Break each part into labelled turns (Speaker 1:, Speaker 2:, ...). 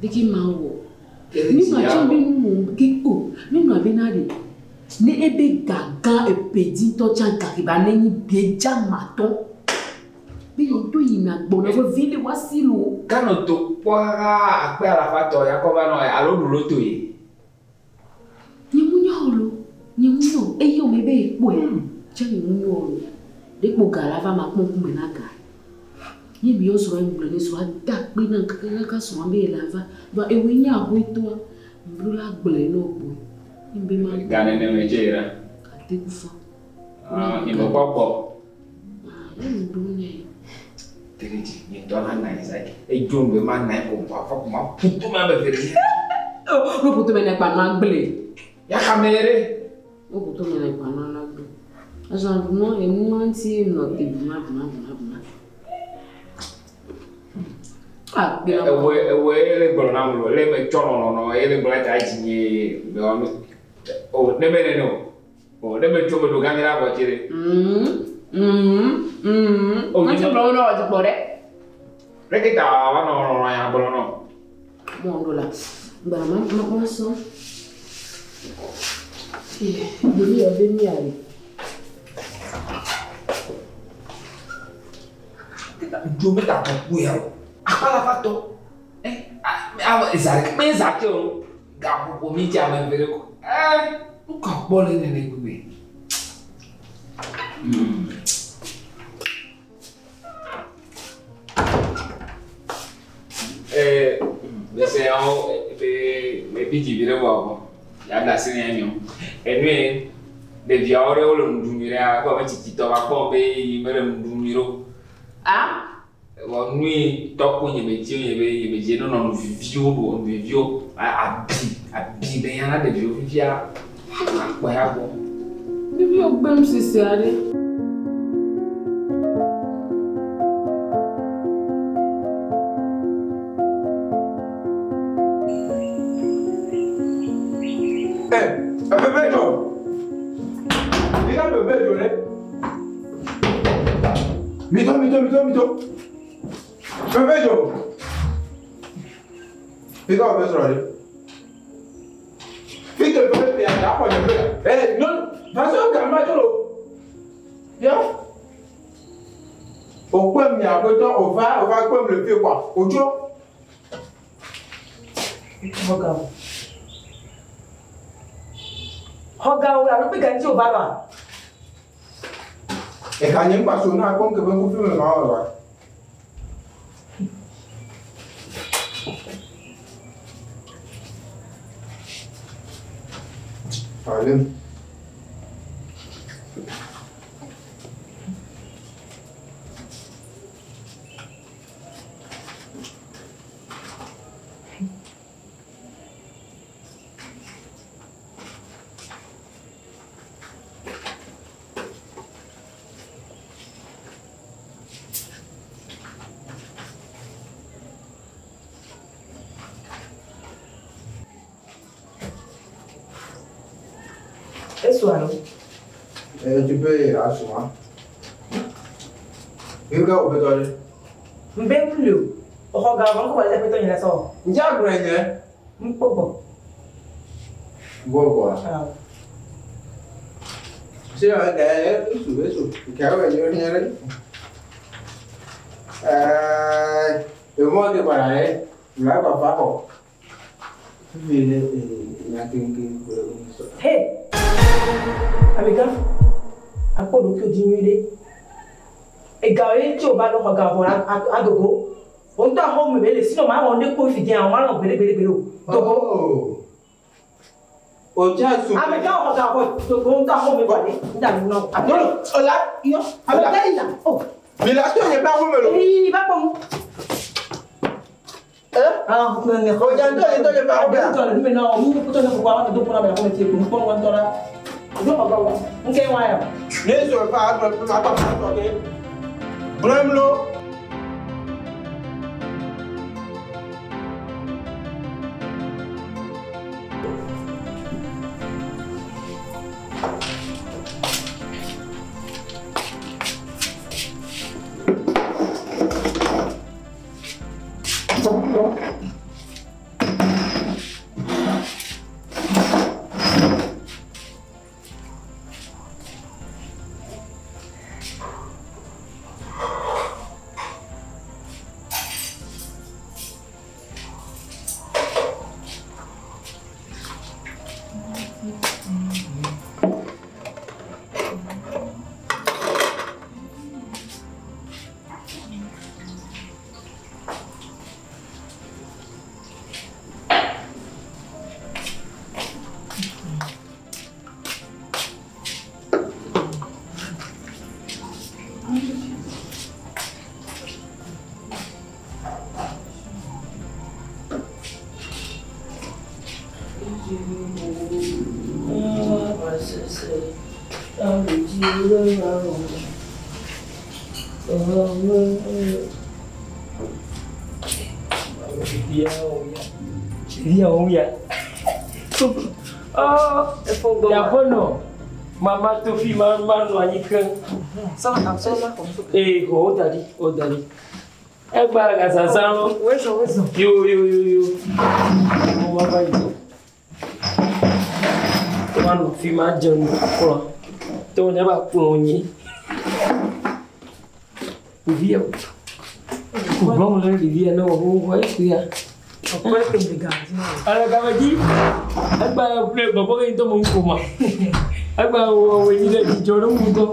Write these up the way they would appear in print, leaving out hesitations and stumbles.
Speaker 1: Leke mawɔ? Mi nɔ tsɔ be nu wɔ ke o. Mi nɔ be na ɖe. Ne ebe gagã epe dzi ŋutɔ tsã gaxiba ne nyi bie dza matɔ. Be ye ŋutɔ yina gbɔna vevi le woasi lo.
Speaker 2: Kano to kpɔ kaka akpe alafa tɔ ya kɔ va nɔ alo ɖu loto ye.
Speaker 1: Nye mu nya o lo. Nye mu nya o. Eye wo me be ekpɔe. Tse nye mu nya o lo. Ɖe kpo ga la va ma kpɔ ŋkume na ga. Ye mi yɔ srɔ̃ ŋgblɔ ne srɔ̃a da akpe na kakaka srɔ̃a be le va. Vɔ ewoe nye ahoetɔa. Ŋblo la gblɔe na wo kpoe. Ye be ma
Speaker 2: Ga nene me tse yra.
Speaker 1: Gate kufa.
Speaker 2: Ah, nye me kpɔ gbɔ.
Speaker 1: Ah, ye ŋblo nɛ.
Speaker 2: Teredzi, nye ŋutɔ na na Isaac. Edzo ŋgbe ma na ko ma fɔ ko ma ƒu to me ame eve ɖe.
Speaker 1: Oh, no ƒu to me ne kpa na gble.
Speaker 2: Ya kame ɖe.
Speaker 1: No ƒu to me ne kpa na gble. Azɔ nua enua ŋuti nɔ te buna buna buna buna. Ah, gbe na.
Speaker 2: Ewoe ewoe le gblɔ na mu le me tsɔ nɔnɔ ye le gblɔ ta dzi nye me wɔ nu. O ne me nene o. O ne me tso me ɖo gã la vɔ tse ɖe.
Speaker 1: O
Speaker 2: nye
Speaker 1: me gblɔ na wɔ dzi kpɔ ɖe.
Speaker 2: Leke ta wa nɔ nɔ ya gblɔ nɔ.
Speaker 1: Mɔ ɖo la. Gbara ma ma ma sɔ. Eh, ɖevi yɔ be mia le.
Speaker 2: Dzo me ta kɔ ya o. Akpa la fa tɔ. Eh, a za me za tse o. Gaƒoƒo mi tse ame eve ɖe ko. Eh, nu ka kpɔ le nene gbegbe. Eh, bese yawo be me bi dzi vi ɖe vɔ vɔ. Ya da asi ne nyo. Enue ɖeviawo ɖe wole nu ɖum nyuie ɖe akpɔ be tsitsitɔ va kpɔ be yi mele nu ɖum nyuie ɖo.
Speaker 1: Ah?
Speaker 2: Vɔ nui tɔkpo nye me dzi nye be nye me dzi nɔ nu viviwo ɖu nu viviwo abi abi be ya na ɖeviwo fifia akpɔ ya gbɔ.
Speaker 1: Ɖeviwo gbe nu sese aɖe.
Speaker 3: Eh, bébé Joe. Il a bébé Joe. Mito, mito, mito, mito. Bébé Joe. Il a bébé Joe. Il te fait payer la fois de Eh, non, vas-y, calme toi. Viens. Au coin, il y a un peu de temps, on va comme le pied, quoi. Au jour.
Speaker 4: Xɔgawo alo kpe gantsi wòva ɖoa?
Speaker 3: Eka nye ŋkpa so na akpɔ ŋke be ŋkufi me ma wɔ wa. Allez.
Speaker 4: Esu alo?
Speaker 3: Tu peux asseoir. Mi ka o betɔ ɖe.
Speaker 4: Mbe ŋu le o. Xɔ ga vɔ ŋkɔ wòle ƒetɔ nye la sɔ.
Speaker 3: Ŋdza gblɔe nye.
Speaker 4: Ŋkpɔ gbɔ.
Speaker 3: Gbɔ gbɔa?
Speaker 4: Ah.
Speaker 3: Se ga esu esu. Ka o nye nye ɖe. Ɛɛ emɔ ke kpara ɖe. La gba fa xɔ. Fifi ne nya keŋkeŋ kple sɔ.
Speaker 4: He. Amegã, akpɔ ɖokuiwò dzi nyuie ɖe. Egawo ye tso va ɖo xɔ ga vɔ adogo. Wo ŋutɔ axɔ me be le sinɔ ma wɔ ne kpo fi dzia, ma lɔ gbeɖe gbeɖe gbeɖe o. Dogo.
Speaker 3: O dza su.
Speaker 4: Amegã xɔ ga vɔ dogo ŋutɔ axɔ me vɔ ɖe. Ŋda nu na wo.
Speaker 3: Non, non, la,
Speaker 4: yɔ. Amegã yina. Oh.
Speaker 3: Mi la to nye be axɔ me lo.
Speaker 4: Eyi va kpɔ nu.
Speaker 3: Eh?
Speaker 4: Ah, ne
Speaker 3: O dza ŋutɔ nye ŋutɔ nye be axɔ me.
Speaker 4: Ŋutɔ le nu me na wo. Nu ŋutɔ nye koko awa do kpɔna me le xɔ me tie ko nu kpɔnu ŋutɔ la. Do xɔ ga wɔ. Ŋke wa ya.
Speaker 3: Ne sɔ fa agblɔ akɔ akɔ ke. Gblɔm lo.
Speaker 5: Yaƒenɔ, mama tofi ma ma nɔ anyi keŋ. Ee, xɔ wo da ɖi, wo da ɖi. Egba le gazazã wo. Yo yo yo yo. Wo va va yi. Wo nɔ fi ma dze nu kplɔ. To nye ba kplɔ nyi. Ɖevia, gblɔm le ɖevia ne wɔ wo xɔ ya. Ale game dzi. Egba kple gbɔgbɔ ke ŋutɔ me ŋu ƒoma. Egba wɔ wɔ nyi ɖe dzidzɔ ɖe ŋu ŋutɔ.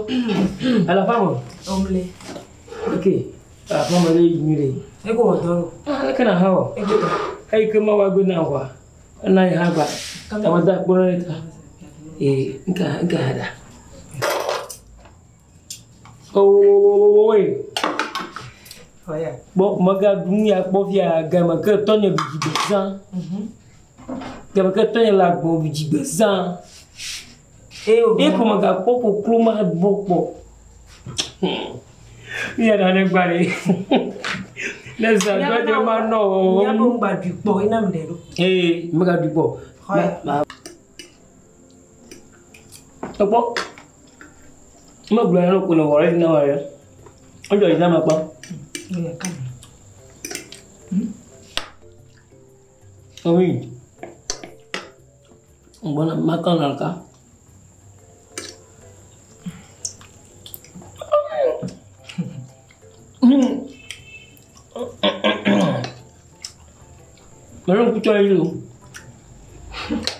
Speaker 5: Alafa me.
Speaker 4: Omle.
Speaker 5: Ok. Alafa me ɖe yi nyui ɖe.
Speaker 4: Eko wɔ dɔ lo.
Speaker 5: Ah, leke na ha wɔ. Eyi ke ma wa gbe na wa. Ena yi ha gba. Tame da kpɔ ɖe ta. Ee, nka nka ha da. Owowowowoe. Gbɔ megaɖu nu ya kpɔ fia game ke tɔnye ɖu dzigbezã. Game ke tɔnye le agbɔ ɖu dzigbezã. Ye ko megakpɔ koklo ma gbɔ kpɔ. Ya ɖa ne gba ɖe. Ne zã dɔ dze ma nɔ o.
Speaker 4: Míabe ŋgba ɖui kpɔ ena mi ɖe ɖo.
Speaker 5: Ee, megaɖui kpɔ.
Speaker 4: Xɔ
Speaker 5: Ekpɔ. Megblɔ na ko ne wɔ ɖe na wɔ ɖe. Edzɔ dzi na ame kpɔ. Oui. Gbɔna makan na ka. Mɛlɛ ŋkutɔ yi o.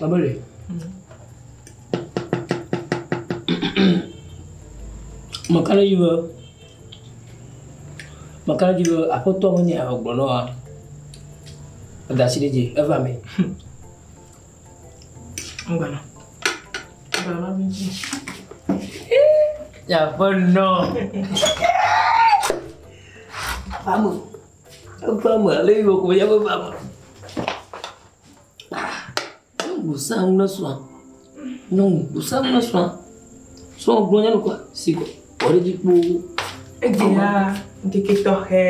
Speaker 5: Babele. Makala yi be makala yi be aƒetɔ menye ame gblɔ na wa. Eda asi ɖe dzi eva me.
Speaker 4: Ŋgbana. Ŋgbana ma mi dzi.
Speaker 5: Aƒenɔ. Vame. Vame ale yi wò ko ya be vame. Nyɔnu sa ŋu ne srɔ̃a. Nyɔnu sa ŋu ne srɔ̃a. Srɔ̃ gblɔ nyɔnu kɔa si kɔ wɔ ɖe dzi kpoo.
Speaker 4: Egbe ya ŋkeke tɔxɛ.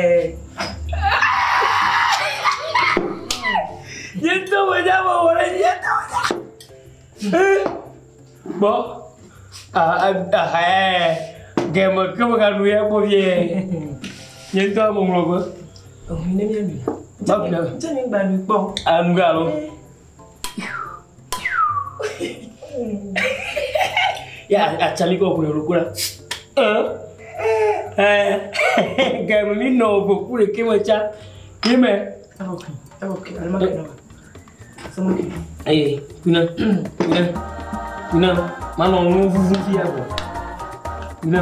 Speaker 5: Nye ŋutɔ me nya me wɔ ɖe dzi nye ŋutɔ me nya. Gbɔ. Gɛmɛ ke megaɖu ya kpɔ vie. Nye ŋutɔ me ŋlɔ be.
Speaker 4: Ohun ne míaɖui.
Speaker 5: Maɖui na.
Speaker 4: Ŋtsɛ mi ŋgba ɖui kpɔ.
Speaker 5: Anuga alo. Ya atsami kɔ ƒo ɖe ɖoku la. Gɛmɛ mi nɔ goku ɖeke me tsa. Ye me.
Speaker 4: Evɔ ke evɔ ke alo ma ke na wa. Sɔmɔ ke.
Speaker 5: Eye kuna kuna kuna manɔ nu vuvu fia vɔ. Kuna.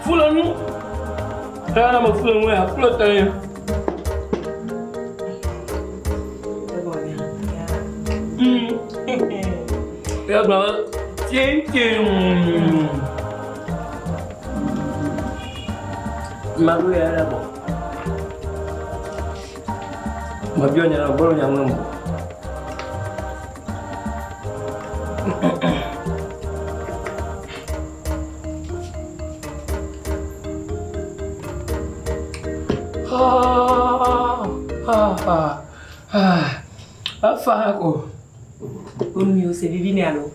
Speaker 5: Fule nu. Eya na me fule nu ya fule tɔ ye.
Speaker 4: Evɔ ya.
Speaker 5: Ya gblɔ be tiɛtiɛ. Maɖo ya ɖe bɔ. Mebiɔ nya la gbɔlɔ nya ŋu. Afa ko.
Speaker 4: Onu yo se vivi ne alo.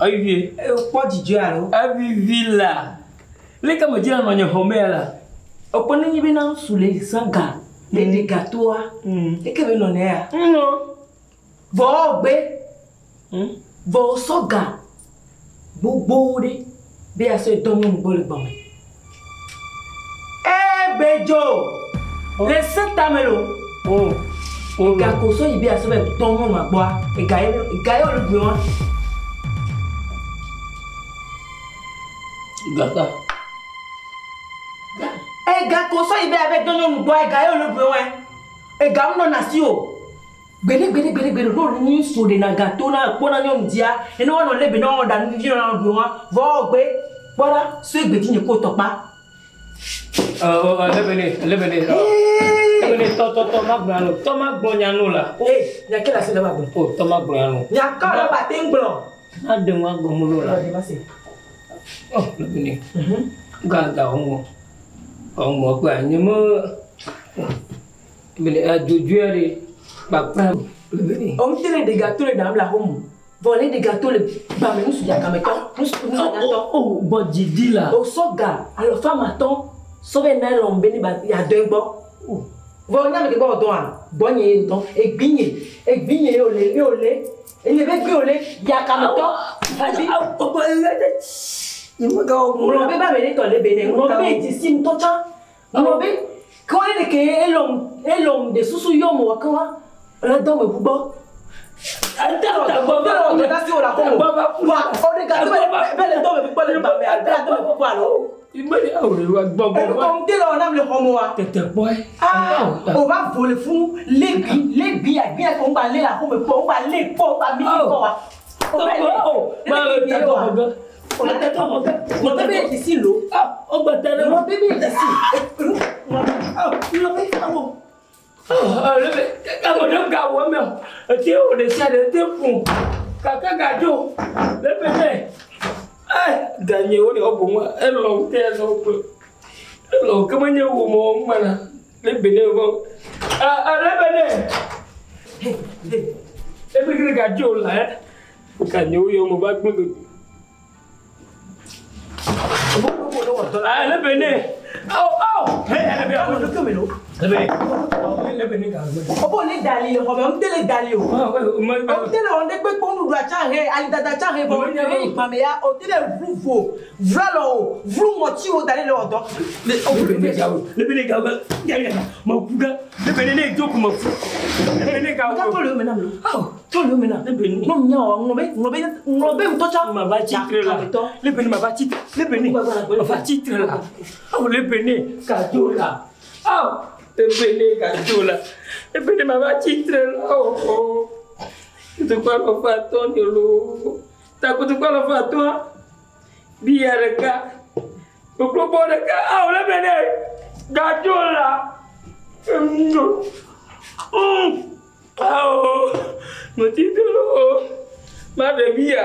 Speaker 5: Ayi
Speaker 4: E kpɔ dzidzɔ alo.
Speaker 5: avivi la. Leke me dzina nɔ nye xɔme ya la.
Speaker 4: Ekpɔ ne nyi be na ŋutsu le zã ga le ɖe gatoa. Eke be nɔ ne ya.
Speaker 5: Ŋɔ.
Speaker 4: Vɔ gbe. Vɔ sɔ ga gbogbo ɖe be asɔ dɔ nyɔnu gbɔ le gbɔme. Egbedzo le se tame lo.
Speaker 5: O.
Speaker 4: Ega ko sɔ yi be asɔ bɛ dɔ nyɔnua gbɔa ega ye ega ye wòle gbe wa.
Speaker 5: Gata.
Speaker 4: Ega ko sɔ yi be abɛ dɔ nyɔnu gbɔa ega ye wòle gbe wa. Ega ŋu nɔna si o. Gbede gbede gbede gbede n'olu nyi so de na gato na kpɔ na nyɔnu dzia ene wɔnɔ lebe na wɔn da nu vivi na gbe wa vɔ gbe kpɔɖa so egbe dzi nye ko tɔkpa.
Speaker 5: Lebe ne lebe ne. Lebe ne tɔ tɔ tɔ ma gblɔ alo tɔ ma gblɔ nya no la.
Speaker 4: Ee, nya ke la se le wa gblɔ.
Speaker 5: O tɔ ma gblɔ nya no.
Speaker 4: Nya ka la ba te ŋgblɔ.
Speaker 5: Na de ŋua gɔme lo la.
Speaker 4: Ɔ de ma se.
Speaker 5: Ɔ lebe ne. Ga ga ŋɔ. Ŋɔ kpa nye me. Lebe ne adzodzoe ɖe kpakpa lebe ne.
Speaker 4: O ŋutɛ le de gâteau le ɖam le axome. Vɔ le de gâteau le gbame nusu yakametɔ nusu nunyatɔ.
Speaker 5: O gbɔ dzidi la.
Speaker 4: O sɔ ga alɔfa matɔ sɔ bɛ na elɔm be ne ba yadɔe gbɔ. Vɔ nyame ke gbɔ dɔn gbɔ nye ye dɔn egbi nye egbi nye ye ole ye ole eye be gbi ole yakametɔ. Abi ŋlɔ be ba me ne tɔ le be ne ŋlɔ be dzisi ŋutɔ tsã ŋlɔ be ke wo ne ke elɔm elɔm de susu yɔ mo wɔ ke wa le dɔ me gbɔ. O va voler fún lébi lébi àgbé ẹ̀kọ́ ń gba lé la kó mi pọ̀ ń gba lé pọ̀ ń gba mí pọ̀ wa. Mo bébé yìí sí lò. Mo bébé yìí sí.
Speaker 5: Ame ga wɔ me o, eti wo ɖe sia ɖe te ƒo kaka gadzo lebe ne ɛ ganye wo le wo boŋ elɔ te elɔ gblɔ elɔ ke menye wo mɔ ŋmana lebe ne vɔ ɛ ɛ lebe ne ebe kiri gadzo la ɛ ganye wo yɔ mo va gblẽ godo ɛ lebe ne awo awo he lebe awo lebe lebe ne ga gbe.
Speaker 4: O b'o le dali le xɔmɛ, n tɛ le dali o. O tɛ le wɔn de kpe kpɔnu do atsa he alidada atsa he vɔ he gbame ya o tɛ le vlu vo vlu alɔ o vlu ŋɔti o da le le wɔ dɔ.
Speaker 5: Lebe ne ga wo lebe ne ga wo ya ya ma ku ga lebe ne ne jo ku ma fu lebe ne ga wo.
Speaker 4: Tɔ le wo me na mi lo. Tɔ le wo me na.
Speaker 5: Lebe ne.
Speaker 4: N'o nya wa ŋlɔ be ŋlɔ be ŋlɔ be ŋutɔ tsa.
Speaker 5: Ma va titre la lebe ne ma va titre lebe ne ma va titre la awo lebe ne ka jo la awo. Lebe ne gadzo la lebe ne ma va tsitre la o kutukpa lɔ fa tɔ ne lo ta kutukpa lɔ fa tɔa biya ɖeka koklobɔ ɖeka awo lebe ne gadzo la awo meti to lo ma ɖe biya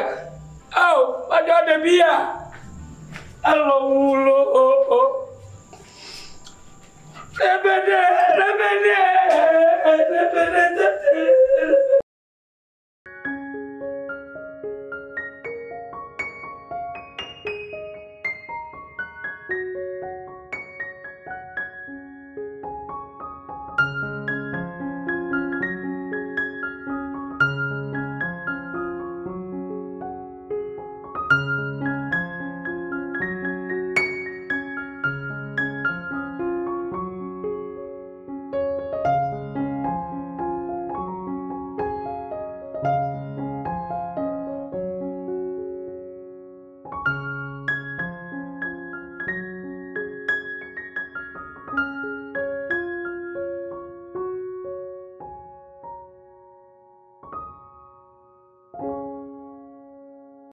Speaker 5: awo ma dzɔ ɖe biya alɔ wu lo o. Lebene, lebene, lebene, tete.